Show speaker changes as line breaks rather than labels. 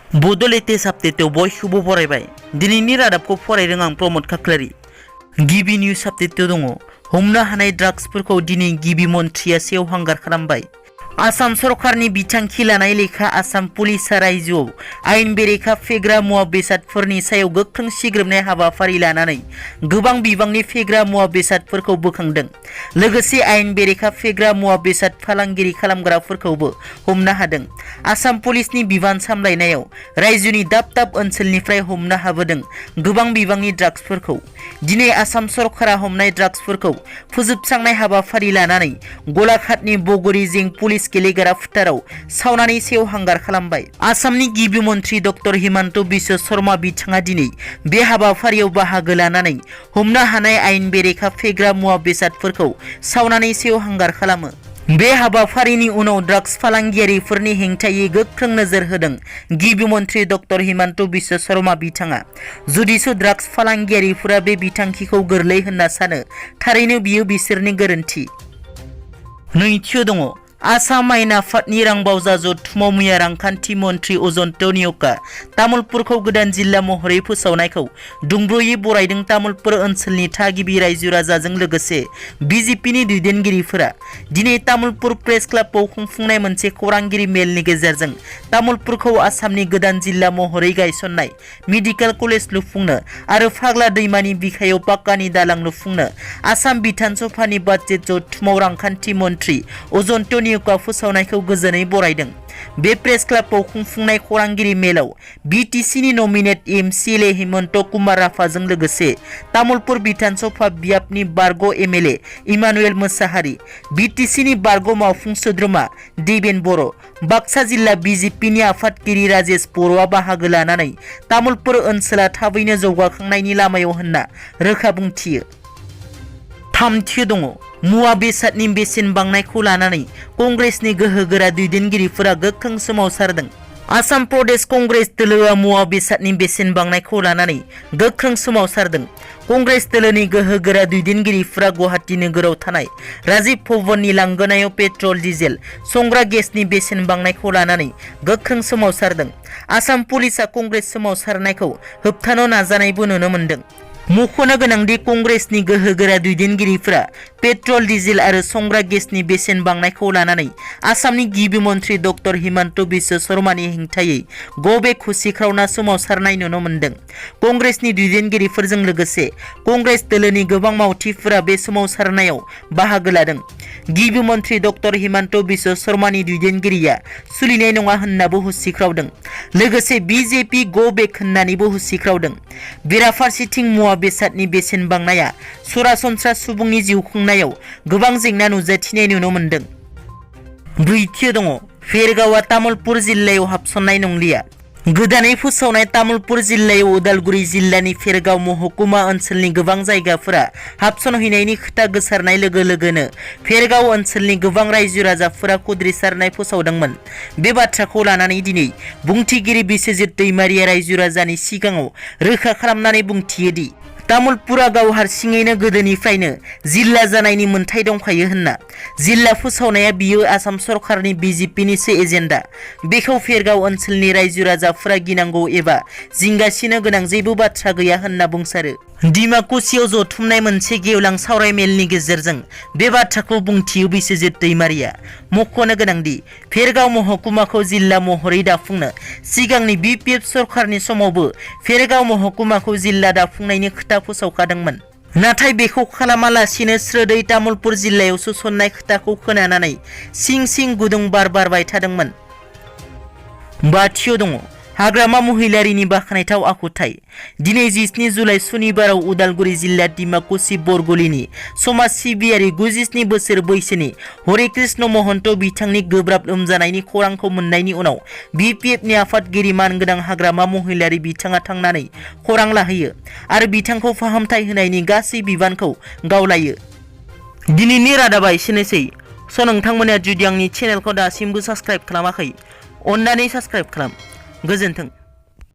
बड' लेटेस्ट आपडेटआव बयखौबो बरायबाय। दिनैनि रादाबखौ फरायदों आं प्रमद खाख्लारि। गिबि निउज आपडेटआव दङ हमनो हानाय ड्राग्सफोरखौ दिनै गिबि मन्थ्रिया सेवहांगार खालामबाय। आसाम सरकारनि बिथांखि लानाय लेखा आसाम पुलिसा रायजोआव आयेन बेरेखा फेग्रा मुवा बेसादफोरनि सायाव गोख्रों सिग्रोमनाय हाबाफारि लानानै गोबां बिबांनि फेग्रा मुवा बेसादफोरखौ बोखांदों। लोगोसे आयेन बेरेखा फेग्रा मुवा बेसाद फालांगिरि खालामग्राफोरखौबो हमनो हादों। आसाम पुलिसनि बिबान सामलायनायाव रायजोनि दाब दाब ओनसोलनिफ्राय हमनो हाबोदों गोबां बिबांनि ड्राग्सफोरखौ। दिनै आसाम सरकारा हमनाय ड्राग्सफोरखौ फोजोबस्रांनाय हाबाफारि लानानै गलाघाटनि बगरी जें पुलिस गेलेग्रा फोथाराव सावनानै सेवहांगार खालामबाय। आसामनि गिबि मन्थ्रि डक्टर हिमन्त बिश्व शर्मा बिथाङा दिनै बे हाबाफारियाव बाहागो लानानै हमनो हानाय आयेन बेरेखा फेग्रा मुवा बेसादफोरखौ सावनानै सेवहांगार खालामो। बे हाबाफारिनि उनाव ड्राग्स फालांगियारिफोरनि हेंथायै गोख्रों नोजोर होदों गिबि मन्थ्रि डक्टर हिमन्त बिश्व शर्मा बिथाङा। जुदिसो ड्राग्स फालांगियारिफोरा बे बिथांखिखौ गोरलै होनना सानो, थारैनो बियो बिसोरनि गोरोन्थि। नैथियाव दङ आसाम आयेन आफादनि रांबावजा जथुमाव मैया रांखान्थि मन्थ्रि अजन्त निय'का तामुलपुरखौ गोदान जिल्ला महरै फोसावनायखौ दुंब्रुयै बरायदों। तामुलपुर ओनसोलनि थागिबि रायजो राजाजों लोगोसे बिजेपिनि दैदेनगिरिफोरा दिनै तामुलपुर प्रेस क्लाबाव खुंफुंनाय मोनसे खौरांगिरि मेलनि गेजेरजों तामुलपुरखौ आसामनि गोदान जिल्ला महरै गायसननाय, मेडिकेल कलेज लुफुंनो आरो फाग्ला दैमानि बिखायाव पाक्कानि दालां लुफुंनो आसाम बिधान सभानि बाजेट जथुमाव रांखान्थि मन्थ्रि अजन्त निय'का फोसावनायखौ गोजोनै बरायदों। बे प्रेस क्लाबाव खुंफुंनाय खौरांगिरि मेलाव बिटिसिनि नमिनेट एमसिएलए हिमन्त कुमार राभाजों लोगोसे तामुलपुर बिधान सभा बियाबनि बारग' एमएलए इमानुएल मोसाहारि, बिटिसिनि बारग' मावफुं सोद्रोमा देबेन बर', बाक्सा जिल्ला बिजेपिनि आफादगिरि राजेश बर'आ बाहागो लानानै तामुलपुर ओनसोला थाबैनो जौगाखांनायनि लामायाव होनना रोखा बुंथियो। थामथियाव दङ मुवा बेसादनि बेसेन बांनायखौ लानानै कंग्रेसनि गोहोगोरा दैदेनगिरिफोरा गोख्रों सोमावसारदों। आसाम प्रदेश कंग्रेस दोलोआ मुवा बेसादनि बेसेन बांनायखौ लानानै गोख्रों सोमावसारदों। कंग्रेस दोलोनि गोहोगोरा दैदेनगिरिफोरा गुवाहाटी नोगोराव थानाय राजीव भवननि लांगोनायाव पेट्रल डिजेल संग्रा गेसनि बेसेन बांनायखौ लानानै गोख्रों सोमावसारदों। आसाम पुलिसा कंग्रेस सोमावसारनायखौ होबथानो नाजानायबो नुनो मोन्दों। मख'नो गोनांदि कंग्रेसनि गोहोगोरा दैदेनगिरिफोरा पेट्रल डिजेल आरो संग्रा गेसनि बेसेन बांनायखौ लानानै आसामनि गिबि मन्थ्रि डक्टर हिमन्त बिश्व शर्मानि हेंथायै गबेक होसिख्रावना सोमावसारनाय नुनो मोन्दों। कंग्रेसनि दैदेनगिरिफोरजों लोगोसे कंग्रेस दोलोनि गोबां मावथिफोरा बे सोमावसारनायाव बाहागो लादों। गिबि मन्थ्रि डक्टर हिमन्त बिश्व शर्मानि दैदेनगिरिया सोलिनाय नङा होन्नाबो होसिख्रावदों। लोगोसे बिजेपि गबेक होन्नानैबो होसिख्रावदों। बेराफारसेथिं मुवा बेसादनि बेसेन बांनाया सरासनस्रा सुबुंनि जिउ खुंनायाव गोबां जेंना नुजाथिनाय नुनो मोन्दों। ब्रैथियाव दङ भेरगावआ तामुलपुर जिल्लायाव हाबसननाय नंलिया। गोदानै फोसावनाय तामुलपुर जिल्लायाव उदालगुरि जिल्लानि भेरगाव महकुमा ओनसोलनि गोबां जायगाफोरा हाबसनहैनायनि खोथा गोसारनाय लोगो लोगोनो भेरगाव ओनसोलनि गोबां रायजो राजाफोरा खुद्रिसारनाय फोसावदोंमोन। बे बाथ्राखौ लानानै दिनै बुंथिगिरि बिस्वजित दैमारिया रायजो राजानि सिगाङाव रोखा खालामनानै बुंथियोदि तामुलपुरा गाव हारसिङैनो गोदोनिफ्रायनो जिल्ला जानायनि मोन्थाय दंखायो होनना। जिल्ला फोसावनाया बियो आसाम सरकारनि बिजेपिनिसो एजेन्डा। बेखौ भेरगाव ओनसोलनि रायजो राजाफोरा गिनांगौ एबा जिंगासिनो गोनां जेबो बाथ्रा गैया होनना बुंसारो। डिमाकुसियाव जथुमनाय मोनसे गेवलां सावरायमेलनि गेजेरजों बे बाथ्राखौ बुंथियो बिस्वजित दैमारिया। मख'नो गोनांदि भेरगाव महकुमाखौ जिल्ला महरै दाफुंनो सिगांनि बिपिएफ सरकारनि समावबो भेरगाव महकुमाखौ जिल्ला दाफुंनायनि खोथा फोसावखादोंमोन। नाथाय बेखौ खालामालासिनो स्रोदै तामुलपुर जिल्लायाव सोसननाय खोथाखौ खोनानानै सिं सिं गुदुं बार बारबाय थादोंमोन। बाथियाव दङ हाग्रामा महिलारिनि बाखनायथाव आखुथाय। दिनै 17 जुलाइ सनिबाराव उदालगुरि जिल्ला डिमाकुसि बरगलिनि समाज सिबियारि 97 बोसोर बैसोनि हरे कृष्ण महन्त बिथांनि गोब्राब लोमजानायनि खौरांखौ मोननायनि उनाव बिपिएफनि आफादगिरि मानगोनां हाग्रामा महिलारि बिथाङा थांनानै खौरां लाहैयो आरो बिथांखौ फाहामथाय होनायनि गासै बिबानखौ गावलायो। दिनैनि रादाबा एसेनोसै। नोंथांमोना जुदि आंनि चेनेलखौ दासिमबो साबस्क्राइब खालामाखै, अन्नानै साबस्क्राइब खालाम। गोजोन्थों।